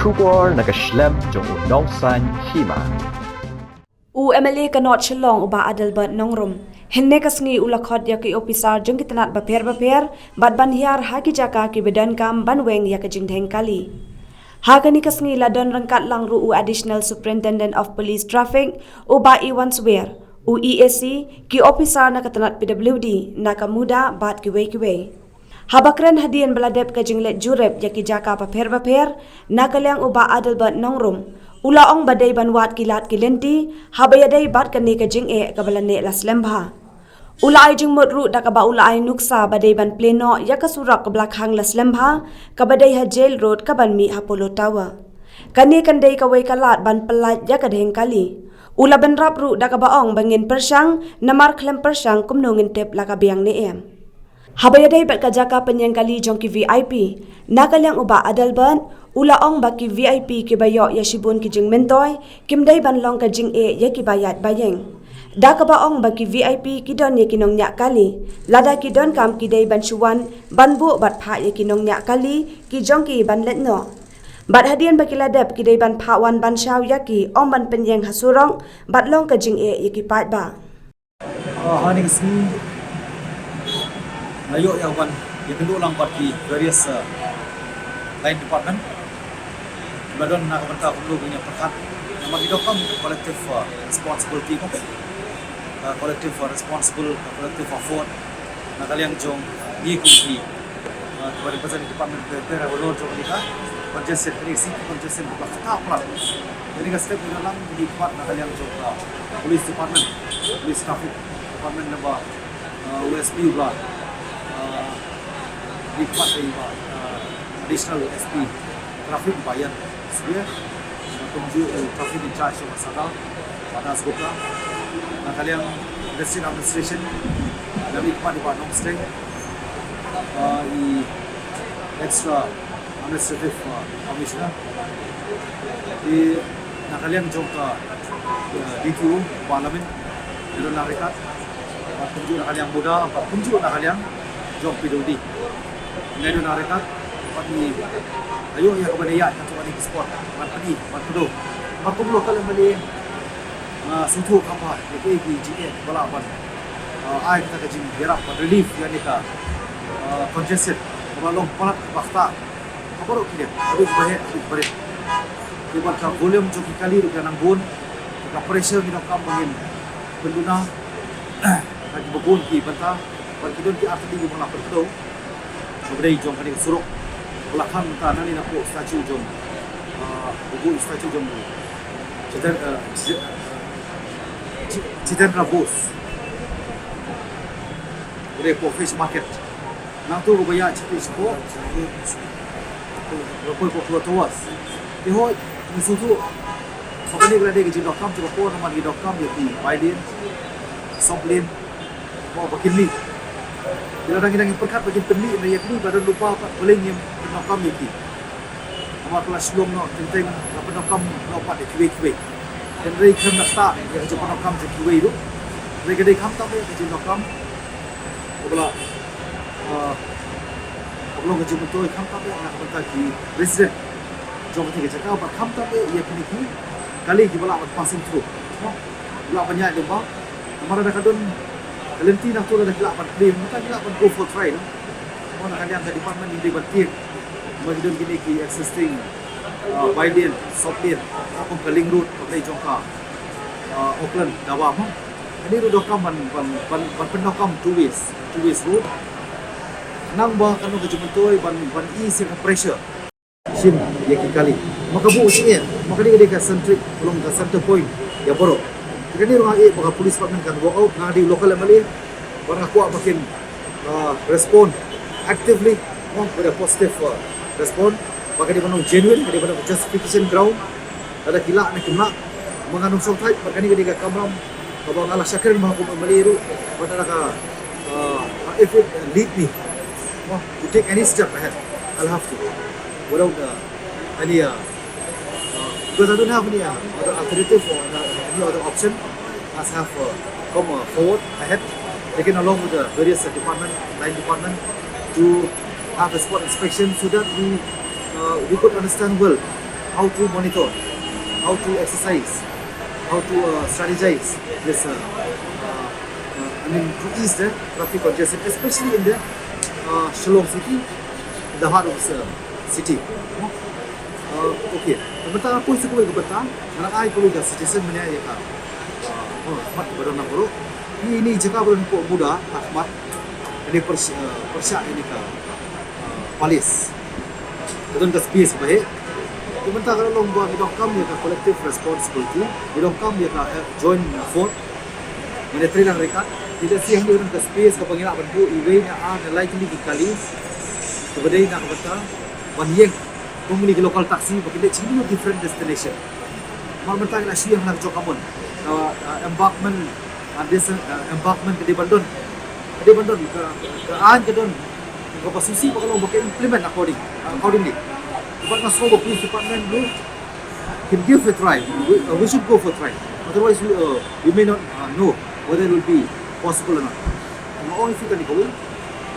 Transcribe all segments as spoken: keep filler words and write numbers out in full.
Khubor na ka shlem jong u Nongsaiñ Hima. U M L A ka North Shillong u Bah Adelbert Nongrum hynne ka sngi u la khot ïa ki ophisar jong ki tnat bapher bapher bad ban hiar ha ki jaka kiba donkam ban weng ïa ka jingdheng kali. Ha kane ka sngi la don ryngkat lang ruh u Additional Superintendent of Police Traffic u Bah Iwan Swer, u E A C, ki ophisar na ka tnat P W D, na ka MUDA bad kiwei kiwei. Haba kren hadien ba la dep ka jingleit jurip ïa ki jaka bapher bapher na ka liang u Bah Adelbert Nongrum, u la ong ba dei ban wad ki lad ki lynti haba ïadei bad kane ka jingeh kaba la neh la slem bha. U la ai jingmut ruh da kaba u la ai nuksa ba dei ban plie noh ïa ka surok kaba la khang la slem bha, kaba dei ha Jail Road kaban mih ha Polo Tower. Kane kan dei kawei ka lad ban pyllait ïa ka dheng kali. U la bynrap ruh da kaba ong ba ngin pyrshang, namar khlem pyrshang kumno ngin tip la ka biang ne em. Haba ïadei bad ka jaka pynïeng kali jong ki V I P, na ka liang u Bah Adelbert, u la ong ba ki V I P kiba ïoh ïa shibun ki jingmyntoi kim dei ban long ka jingeh ïa kiba ïaid ba ïeng. Da kaba ong ba ki V I P ki don ïa ki nongñiah kali, lada ki donkam ki dei ban shu wan ban buh bad phah ïa ki nongñiah kali ki jong ki ban leit noh. Bad hadien ba ki la dep ki dei ban phah wan ban shaw ïa ki, ym ban pynïeng ha surok bad long ka jingeh ïa ki paidbah. Ah, ha kane ka sngi nga ïoh ïa wan ïakynduh lang bad ki various, ah, line department kiba don na ka bynta kumno ba ngin ïa pyrkhat namar ki donkam collective, ah, responsibility, ah, collective, ah, responsible, ah, collective effort na ka liang jong ngi kum ki, ah, kiba represent department, kiba represent jong kane ka congestion, kane ka city congestion kaba khata palat. Kane ka step ngi la lang ngi khot na ka liang jong ka police department, police traffic department, naba, ah, u S P u la, ah, ngi khot ïa u, ah, additional S P traffic, Bah Ian Swer, kumjuh u traffic in charge jong ka SADA, Bah Dasgupta, na ka liang district administration, ngi khot ïa u Bah Nongsteng, ah, i extra administrative, ah, commissioner. Te na ka liang jong ka, ah, D T O, Bah Lamin, ngi don lang ryngkat. Bad kumjuh na ka liang MUDA, bad kumjuh na ka liang jong P W D. Ngi don lang ryngkat bad ngi ïoh ïa kaba ïaid katto katne ki spot ban pyni, ban pyndonkam. Bad kumno ka lem bali, ah, sngewthuh kham bha ïa ki jingeh ba lah ban, ah, ai kata ka jingïarap ban relief ïa kane ka, ah, congestion kaba long palat, kaba khata ha baroh ki liang, ha baroh ki baheh, ha baroh ki barit. Te bad ka volume jong ki kali ruh ka nang bun, ka pressure ngi donkam ba ngin pynduna ha kiba bun ki bynta, bad ki don ki artylli kiba nga la pynkdew. Kaba dei jong kane ka surok ba la khang mynta nangne napoh statue jong, ah, u statue jong Jiten-, ah, Ji-, Ji-, Jitendra Bose. Kaba dei hapoh Fish Market. Nangta kaba ïaid shathie shapoh, kaba poi hapoh Polo Towers. Te hooid, ngi sngewthuh ba kane ka la dei ka jingdonkam jong ka por namar ngi donkam ïa ki bi lane, sub lane, ba kin mih. Te lada ngi dang ïa pyrkhat ba kin pynmih, ïa kine ba don lypa pat, balei ngim pyndonkam ïa ki? Namar ka la shlong noh teng teng, la pyndonkam noh pat ïa kiwei kiwei. Hynrei khlem da ktah ïa ka jingpyndonkam jong kiwei ruh. Hynrei ka dei khamtam ïa ka jingdonkam kaba la, ah, kaba long ka jingmyntoi khamtam ïa na ka bynta ki resident jong kane ka jaka, bad khamtam ïa ïa kine ki kali kiba lah ban passing through, ba lah ban ïaid lyngba. Namar lada ka don ka lynti nangta, lada ki lah ban claim, mynta ki lah ban go for trial. Mo, na ka liang ka department ngi dei ban tieng ba ki don kine ki existing, ah, bi lane, sub lane, ha kum ka link road kaba dei jong ka, ah, Auckland Dawa, mo. Kane ruh donkam ban, ban, ban, ban pyndonkam two ways, two ways road. Nang ba kan long ka jingmyntoi ban, ban ease ïa ka pressure shim ïa ki kali. Ma ka buh shi eh, ma kane ka dei ka centric, ka long ka center point ïa baroh. Te kane ruh nga ïohi ba ka police department kan work out, nga dei local M L A, ba nga kwah ba kin, uh, respond actively, mo, with a positive, uh, response. Ba ka dei ban long genuine, ka dei ban long justification ground. Lada ki lah ne kim lah, ma nga nym shongthait, ba kane ka dei ka kamram kaba nga la shakri ma kum M L A ruh, ba lada ka, uh, if it need me, mo, to take any step ahead, I'll have to, without, uh, any, uh, uh, because I don't have any, uh, other alternative or, uh, any other option. Us have, uh, come, uh, forward ahead, taken along with the various, uh, department, line department, to have a spot inspection so that we, uh, we could understand well how to monitor, how to exercise, how to uh, strategize this, uh, uh, I mean, to ease the traffic congestion, especially in the uh, Shillong city, the heart of the city. Uh, okay. Tang mynta nga poi sa kawei ka bynta, nga ai kawei ka suggestion mynne ïa ka. Uh, oh, khmat ba don na bro. Ïa ini jaka ba don hapoh Buda, khmat. Ini pyrshah, uh, pyrshah ini ka uh, palace. Ka don ka space ba heh. Te mynta ka long ba ngi donkam ïa ka collective responsibility. Ngi donkam ïa ka uh, joint effort. Ngi da trei lang ryngkat. Te da shisha hangne ka don ka space kaba ngi lah ban buh iwei ne ar ne lai tylli ki kali. Kaba dei na ka bynta ban ïeng kum kine ki local taxi ba kin leit sha kino different destination. Namar mynta ngi la shu ïeng ha la ka jong ka mon. Ka, uh, embankment, uh, this, uh, embankment ka dei ban don. Ka dei ban don, ka, ka aiñ ka don. Kaba shisha ba ka long ba ka implement according, accordingly. Bad nga sngew ba police department ruh can give a try. We, uh, we should go for try. Otherwise, we, uh, we may not uh, know whether it will be possible or not. Nga ong ïa phi kane kawei.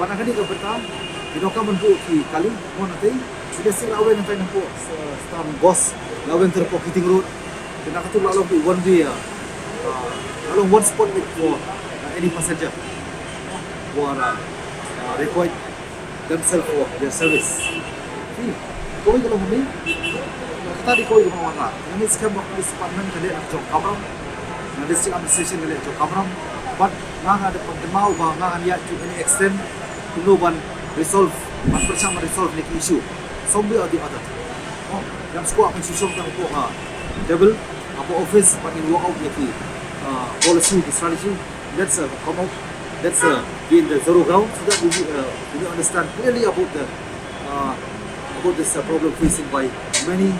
Bad na kane ka bynta, ngi donkam ban buh ki kali, mo na tei. Shisha shisha la weng nangtai napoh, uh, Star Bus. La weng tang napoh Keating Road. Te na katu la long one way, uh, uh, la long one spot for uh, any passenger who are uh, uh, required themselves for their service. Phi, kawei ka long hangne, kata dei kawei kaba nga wanrah. Nga ngeit skhem ba police department ka leh na ka jong ka kamram, na district administration ka leh na ka jong ka kamram, bad nga nga da pynkynmaw ba nga ngan ïaid to any extent kumno ban resolve, ban pyrshang ban resolve ïa ki issue some way or the other. Oh, ngam sngewkwah ban shu shong tang hapoh, ah, table, hapoh office, ban ngin work out ïa ki, ah, policy, ki strategy. Let's uh, come out, let's uh, be in the zero ground so that we, uh, we understand clearly about the uh, about this uh, problem facing by many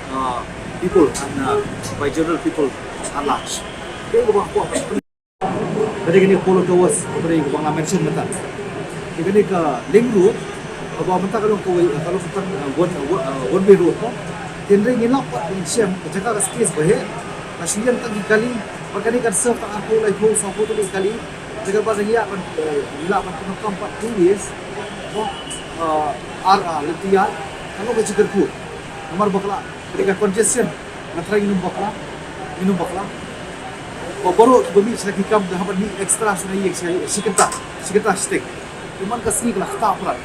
uh, people and uh, by general people at large. Okay, kaba kwah ban pyn- Kane kane Polo Towers, kaba dei kaba nga mention mynta. Kane ka link road, kaba mynta ka long kawei, ka long tang uh, one, uh, one way road ko. Hynrei ngi lap pat ngi shem ka jaka ka space ba heh. Ka shu ïeng tang ki kali, bad kane kan serve tang arphew laiphew sawphew tylli kali. Te kaba ngi ïa ban, eh, ngi lah ban pyndonkam pat two ways. Mo, eh, ar, ah, lynti ïaid. Ka long ka jingkyrkhu. Namar ba ka la, ka dei ka congestion. Nga trai ngin ym bakla. Ngin ym bakla. Ba baroh kiba mih sha ki kam da hap ban mih extra shane ïa shi, shi kynta. Shi kynta shiteng. Te man ka sngi ka la ktah palat.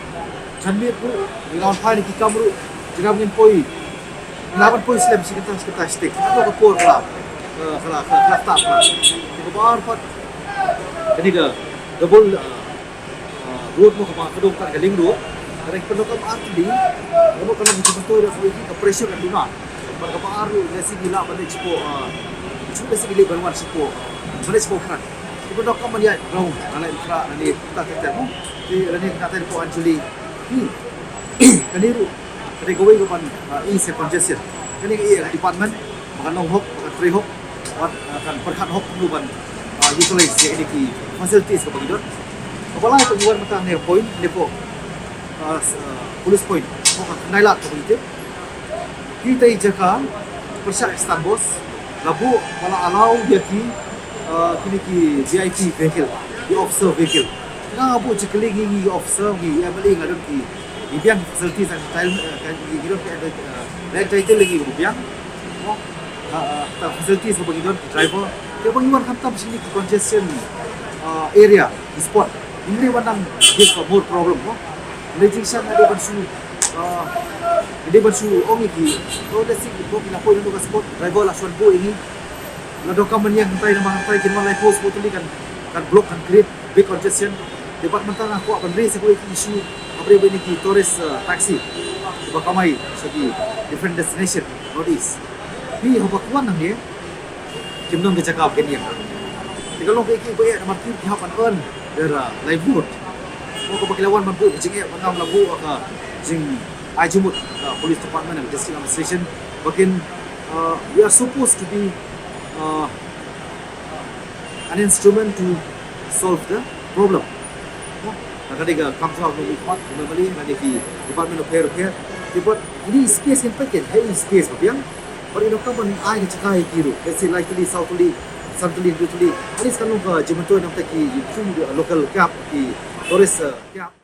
Janmiet ruh, ngi la wan phai na ki kam ruh, jingkam ngin poi. Ngi la ban poi slem shi kynta shi kynta shiteng. Hato ka por ka la, eh, ka la, ka la, ka la ktah palat. Te kaba ar pat, kane ka double, eh, eh, road mo kaba ka dei ka link road. Ka dei ka pyndonkam ar tylli. Ka dei ka long ka jingmyntoi da ka pressure ka duna. Bad kaba ar ruh, lehse ngi lah ban leit shapoh, eh, lehse ngi leit ban wan shapoh, eh, ban leit shapoh Khran. Ki pyndonkam ban ïaid ground, lane Khran, lane Kata Kata mo. Te lane Kata Kata hapoh Anjuli. Hmm. Kane ruh, kane kawei ka ban, ah, ease congestion. Kane ka ïa department, ba kan long hok, ba kan trei hok, bad, ah, kan pyrkhat hok kumno ban, ah, utilize ïa kine ki facilities kaba ngi don. Kaba lai pat ngi wan mynta ne point, ne point, ah, s-, ah, police point, mo ka Khyndai Lad kaba ngi tip. Ki tei jaka pyrshah Star Bus, la buh ba la allow ïa ki, uh, kine ki V I P vehicle, ki officer vehicle. Nga nga buh jingkylli ngi, ngi officer, ngi M L A, nga don ki, ngi biang ki facilities, and style, uh, ngi, ngi don ki, uh, entitled, ngi biang. Mo, uh, uh, ka facilities ba ngi don ki driver. Te ba ngi wan khamtam sha kine ki congestion, uh, area, ki spot. Ngi dei ban nang give more problem mo. Ngi dei jingshisha nga dei ban shu, ah, nga dei ban shu ong ïa ki. To da shisha ki poi na ka spot, driver la shu wan buh ïa ngi. La donkam ban ïeng hangtai namar hangtai kin wan laiphew spot tylli kan, kan block, kan create big congestion. Te pat mynta nga kwah ban raise ïa kawei ka issue, hapdeng ba ine ki tourist, ah, taxi ba kamai sha ki different destination North East. Phi haba ki wan hangne, kim don ka jaka ba kin ïeng. Te ka long kaei kaei ba eh namar ki, ki hap ban earn their, uh, livelihood. Mo kaba ki la wan ban buh ka jingeh ba ngam la buh ka jingai jingmut ka police department and district administration ba kin, uh, we are supposed to be, uh, an instrument to solve the problem. Mo, na ka dei ka kam jong ka khmat ka MLA, na ka dei ki department of fair, fair. Ki bad ini space kan pakai, hai space ba biang. Bad ino kam ban ai ka jaka ïa ki ruh. Let's say lai tylli, saw tylli, san tylli, hynriew tylli. At least kan long ka jingmyntoi na ka bynta ki, ki local cab, ki tourist, uh, cab.